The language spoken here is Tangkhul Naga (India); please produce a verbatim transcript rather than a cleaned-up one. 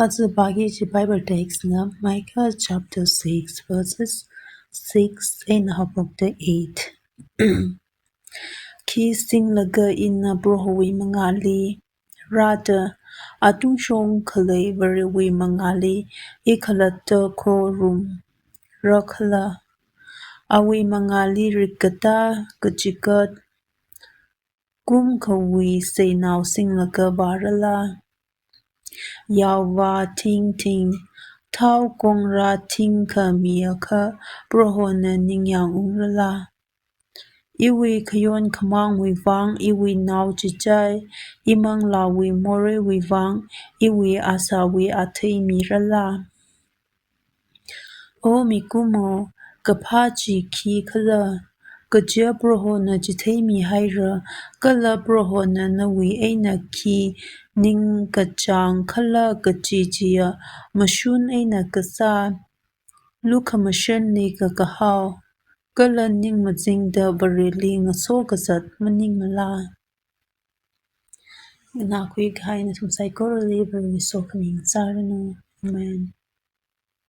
Aja pāki kaji Bible text na Micah chapter six verses six eina haophokta eight. Khi singlaga ina Prohowui mangāli rāda, atungshong khalei Varewui mangāli i khalatta khorum rakhala. Awui mangāli rikkatā kachikat kum khawui seinao singlaga vārala? Yaovā thingthing, thao kongra thingkha miakha Prohona ningyāng ungrala? Iwui khayon khamāngwui vang iwui nao chichai, imanglāwui moreiwui vang iwui asāwui athei mirala? O mikumo, kaphā chi khikhala? Kaja Prohona chitheimihaira, kala Prohona nawui eina khi ningkachāng khala kaji chiya mashun eina kasā, lukhamashanli kakahao, kala ning mazingda Vareli ngasokazat maningmala? Nganākhui kahai nathum saikorali Varewui sokhami ngasāranu. Amen.